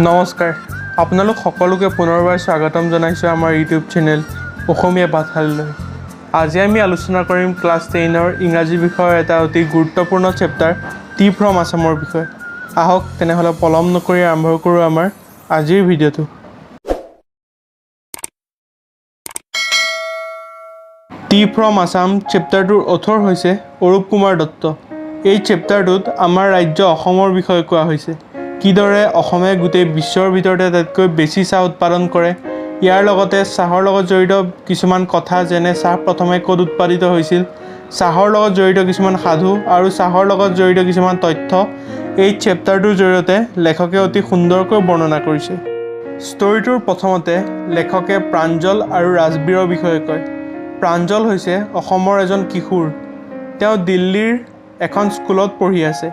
নমস্কাৰ, আপোনালোক সকলোকে পুনৰবাৰ স্বাগতম জনাইছোঁ আমাৰ ইউটিউব চেনেল অসমীয়া পাঠশালালৈ। আজি আমি আলোচনা কৰিম ক্লাছ 10ৰ ইংৰাজী বিষয়ৰ এটা অতি গুৰুত্বপূৰ্ণ চেপ্টাৰ টি ফ্ৰম আছামৰ বিষয়ে। আহক তেনেহ'লে পলম নকৰি আৰম্ভ কৰোঁ আমাৰ আজিৰ ভিডিঅ'টো। টি ফ্ৰম আছাম চেপ্টাৰটোৰ অথৰ হৈছে অৰূপ কুমাৰ দত্ত। এই চেপ্টাৰটোত আমাৰ ৰাজ্য অসমৰ বিষয়ে কোৱা হৈছে, কিদৰে অসমে গোটেই বিশ্বৰ ভিতৰতে আটাইতকৈ বেছি চাহ উৎপাদন কৰে, ইয়াৰ লগতে চাহৰ লগত জড়িত কিছুমান কথা, যেনে চাহ প্ৰথমে ক'ত উৎপাদিত হৈছিল, চাহৰ লগত জড়িত কিছুমান সাধু আৰু চাহৰ লগত জড়িত কিছুমান তথ্য এই চেপ্টাৰটোৰ জৰিয়তে লেখকে অতি সুন্দৰকৈ বৰ্ণনা কৰিছে। ষ্টৰিটোৰ প্ৰথমতে লেখকে প্ৰাঞ্জল আৰু ৰাজবীৰৰ বিষয়ে কয়। প্ৰাঞ্জল হৈছে অসমৰ এজন কিশোৰ, তেওঁ দিল্লীৰ এখন স্কুলত পঢ়ি আছে।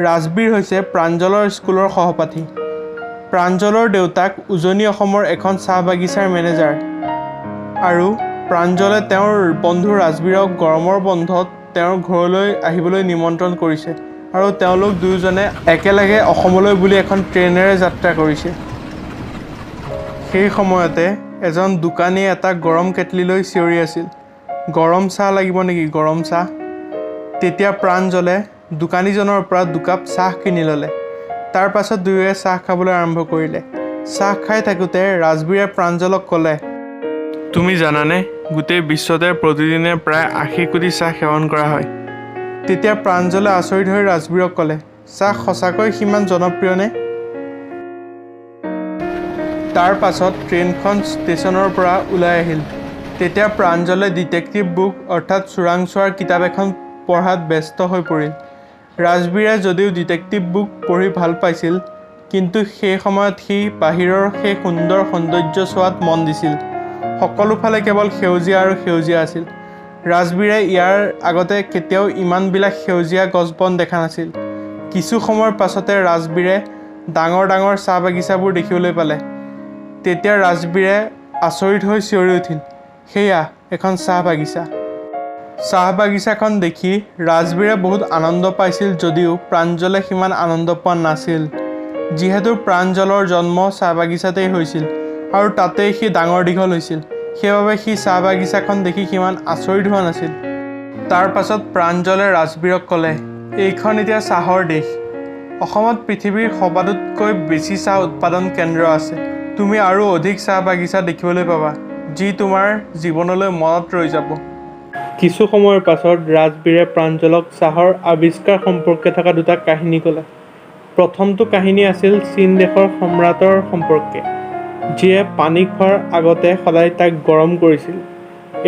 ৰাজবীৰ হৈছে প্ৰাঞ্জলৰ স্কুলৰ সহপাঠী। প্ৰাঞ্জলৰ দেউতাক উজনি অসমৰ এখন চাহ বাগিচাৰ মেনেজাৰ আৰু প্ৰাঞ্জলে তেওঁৰ বন্ধু ৰাজবীৰক গৰমৰ বন্ধত তেওঁৰ ঘৰলৈ আহিবলৈ নিমন্ত্ৰণ কৰিছে আৰু তেওঁলোক দুয়োজনে একেলগে অসমলৈ বুলি এখন ট্ৰেইনেৰে যাত্ৰা কৰিছে। সেই সময়তে এজন দোকানীয়ে এটা গৰম কেটলিলৈ চিঞৰি আছিল, গৰম চাহ লাগিব নেকি, গৰম চাহ? তেতিয়া প্ৰাঞ্জলে দোকানীজনৰ পৰা দুকাপ চাহ কিনি ল'লে। তাৰ পাছত দুয়োৱে চাহ খাবলৈ আৰম্ভ কৰিলে। চাহ খাই থাকোঁতে ৰাজবীৰে প্ৰাঞ্জলক ক'লে, তুমি জানানে গোটেই বিশ্বতে প্ৰতিদিনে প্ৰায় 80 কোটি চাহ সেৱন কৰা হয়? তেতিয়া প্ৰাঞ্জলে আচৰিত হৈ ৰাজবীৰক ক'লে, চাহ সঁচাকৈ সিমান জনপ্ৰিয়নে? তাৰ পাছত ট্ৰেইনখন ষ্টেচনৰ পৰা ওলাই আহিল। তেতিয়া প্ৰাঞ্জলে ডিটেক্টিভ বুক অৰ্থাৎ চোৰাংচোৱাৰ কিতাপ এখন পঢ়াত ব্যস্ত হৈ পৰিল। ৰাজবীৰে যদিও ডিটেক্টিভ বুক পঢ়ি ভাল পাইছিল, কিন্তু সেই সময়ত সি বাহিৰৰ সেই সুন্দৰ সৌন্দৰ্য চোৱাত মন দিছিল। সকলোফালে কেৱল সেউজীয়া আৰু সেউজীয়া আছিল। ৰাজবীৰে ইয়াৰ আগতে কেতিয়াও ইমানবিলাক সেউজীয়া গছ বন দেখা নাছিল। কিছু সময়ৰ পাছতে ৰাজবীৰে ডাঙৰ ডাঙৰ চাহ বাগিচাবোৰ দেখিবলৈ পালে। তেতিয়া ৰাজবীৰে আচৰিত হৈ চিঞৰি উঠিল, সেয়া এখন চাহ বাগিচা। চাহ বাগিচাখন দেখি ৰাজবীৰে বহুত আনন্দ পাইছিল যদিও প্ৰাঞ্জলে সিমান আনন্দ পোৱা নাছিল। যিহেতু প্ৰাঞ্জলৰ জন্ম চাহ বাগিচাতেই হৈছিল আৰু তাতেই সি ডাঙৰ দীঘল হৈছিল, সেইবাবে সি চাহ বাগিচাখন দেখি সিমান আচৰিত হোৱা নাছিল। তাৰ পাছত প্ৰাঞ্জলে ৰাজবীৰক ক'লে, এইখন এতিয়া চাহৰ দেশ। অসমত পৃথিৱীৰ সবাতোতকৈ বেছি চাহ উৎপাদন কেন্দ্ৰ আছে। তুমি আৰু অধিক চাহ বাগিচা দেখিবলৈ পাবা, যি তোমাৰ জীৱনলৈ মনত ৰৈ যাব। কিছু সময়ৰ পাছত ৰাজবীৰে প্ৰাঞ্জলক চাহৰ আৱিষ্কাৰ সম্পৰ্কে থকা দুটা কাহিনী ক'লে। প্ৰথমটো কাহিনী আছিল চীন দেশৰ সম্ৰাটৰ সম্পৰ্কে, যিয়ে পানী খোৱাৰ আগতে সদায় তাক গৰম কৰিছিল।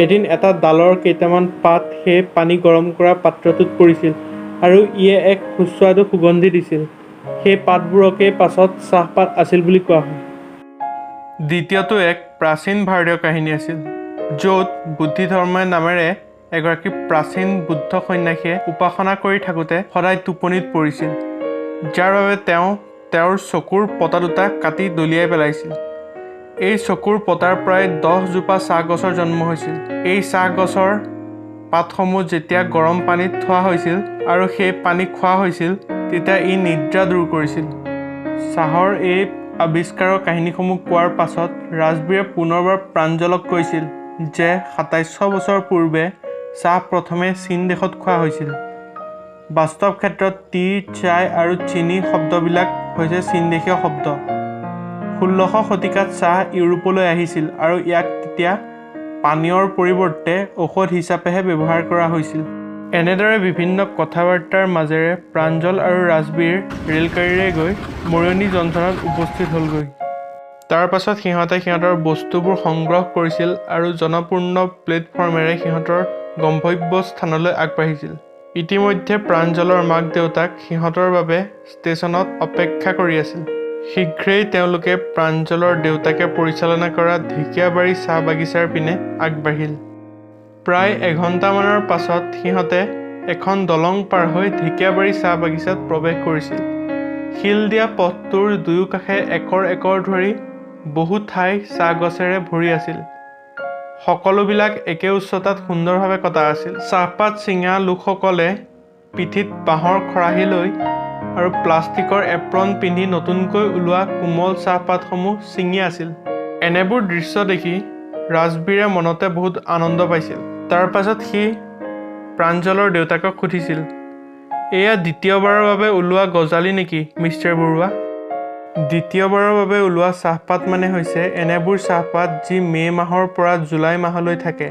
এদিন এটা ডালৰ কেইটামান পাত সেই পানী গৰম কৰা পাত্ৰটোত পৰিছিল আৰু ইয়ে এক সুস্বাদু সুগন্ধি দিছিল। সেই পাতবোৰকেই পাছত চাহপাত আছিল বুলি কোৱা হয়। দ্বিতীয়টো এক প্ৰাচীন ভাৰতীয় কাহিনী আছিল, য'ত বুদ্ধিধৰ্ম নামেৰে এগৰাকী প্ৰাচীন বুদ্ধ সন্যাসীয়ে উপাসনা কৰি থাকোঁতে সদায় টোপনিত পৰিছিল, যাৰ বাবে তেওঁ তেওঁৰ চকুৰ পতা দুটা কাটি দলিয়াই পেলাইছিল। এই চকুৰ পতাৰ পৰাই 10জোপা চাহ গছৰ জন্ম হৈছিল। এই চাহ গছৰ পাতসমূহ যেতিয়া গৰম পানীত থোৱা হৈছিল আৰু সেই পানী খোৱা হৈছিল, তেতিয়া ই নিদ্ৰা দূৰ কৰিছিল। চাহৰ এই আৱিষ্কাৰৰ কাহিনীসমূহ কোৱাৰ পাছত ৰাজবীৰে পুনৰবাৰ প্ৰাঞ্জলক কৈছিল যে 2700 বছৰ পূৰ্বে চাহ প্ৰথমে চীন দেশত খোৱা হৈছিল। বাস্তৱ ক্ষেত্ৰত টি, চাই আৰু চিনি শব্দবিলাক হৈছে চীন দেশীয় শব্দ। 1600 শতিকাত চাহ ইউৰোপলৈ আহিছিল আৰু ইয়াক তেতিয়া পানীয়ৰ পৰিৱৰ্তে ঔষধ হিচাপেহে ব্যৱহাৰ কৰা হৈছিল। এনেদৰে বিভিন্ন কথা বাৰ্তাৰ মাজেৰে প্ৰাঞ্জল আৰু ৰাজবীৰ ৰেলগাড়ীৰে গৈ মৰিয়নি জংচনত উপস্থিত হ'লগৈ। তাৰ পাছত সিহঁতে সিহঁতৰ বস্তুবোৰ সংগ্ৰহ কৰিছিল আৰু জনপূৰ্ণ প্লেটফৰ্মেৰে সিহঁতৰ গন্তব্য স্থানলৈ আগবাঢ়িছিল। ইতিমধ্যে প্ৰাঞ্জলৰ মাক দেউতাক সিহঁতৰ বাবে ষ্টেচনত অপেক্ষা কৰি আছিল। শীঘ্ৰেই তেওঁলোকে প্ৰাঞ্জলৰ দেউতাকে পৰিচালনা কৰা ঢেকীয়াবাৰী চাহ বাগিচাৰ পিনে আগবাঢ়িল। প্ৰায় এঘণ্টামানৰ পাছত সিহঁতে এখন দলং পাৰ হৈ ঢেকীয়াবাৰী চাহ বাগিচাত প্ৰৱেশ কৰিছিল। শিল দিয়া পথটোৰ দুয়োকাষে একৰ একৰ ধৰি বহু ঠাই চাহ গছেৰে ভৰি আছিল। সকলোবিলাক একে উচ্চতাত সুন্দৰভাৱে কটা আছিল। চাহপাত ছিঙা লোকসকলে পিঠিত বাঁহৰ খৰাহী লৈ আৰু প্লাষ্টিকৰ এপ্ৰন পিন্ধি নতুনকৈ ওলোৱা কোমল চাহপাতসমূহ ছিঙি আছিল। এনেবোৰ দৃশ্য দেখি ৰাজবীৰে মনতে বহুত আনন্দ পাইছিল। তাৰ পাছত সি প্ৰাঞ্জলৰ দেউতাকক সুধিছিল, "এয়া দ্বিতীয়বাৰৰ বাবে ওলোৱা গজালি নেকি মিষ্টাৰ বৰুৱা?" দ্বিতীয়বাৰৰ বাবে ওলোৱা চাহপাত মানে হৈছে এনেবোৰ চাহপাত যি মে' মাহৰ পৰা জুলাই মাহলৈ থাকে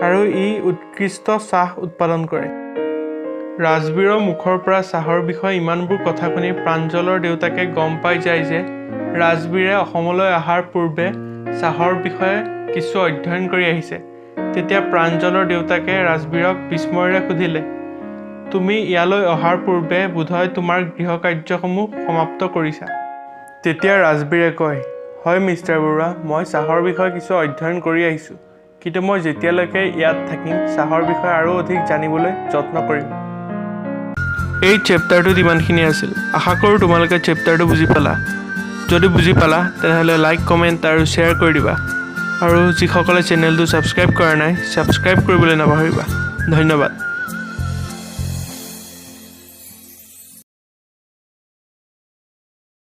আৰু ই উৎকৃষ্ট চাহ উৎপাদন কৰে। ৰাজবীৰৰ মুখৰ পৰা চাহৰ বিষয়ে ইমানবোৰ কথা শুনি প্ৰাঞ্জলৰ দেউতাকে গম পাই যায় যে ৰাজবীৰে অসমলৈ অহাৰ পূৰ্বে চাহৰ বিষয়ে কিছু অধ্যয়ন কৰি আহিছে। তেতিয়া প্ৰাঞ্জলৰ দেউতাকে ৰাজবীৰক বিস্ময়েৰে সুধিলে, "তুমি ইয়ালৈ অহাৰ পূৰ্বে বোধহয় তোমাৰ গৃহকাৰ্যসমূহ সমাপ্ত কৰিছা?" তেতিয়া ৰাজবীৰে কয়, "হয় মিষ্টাৰ বৰুৱা, মই চাহৰ বিষয়ে কিছু অধ্যয়ন কৰি আহিছোঁ। কিন্তু মই যেতিয়ালৈকে ইয়াত থাকিম, চাহৰ বিষয়ে আৰু অধিক জানিবলৈ যত্ন কৰিম।" এই চেপ্টাৰটোত ইমানখিনি আছিল। আশা কৰোঁ তোমালোকে চেপ্টাৰটো বুজি পালা। যদি বুজি পালা, তেনেহ'লে লাইক, কমেণ্ট আৰু শ্বেয়াৰ কৰি দিবা আৰু যিসকলে চেনেলটো ছাবস্ক্ৰাইব কৰা নাই, ছাবস্ক্ৰাইব কৰিবলৈ নাপাহৰিবা। ধন্যবাদ।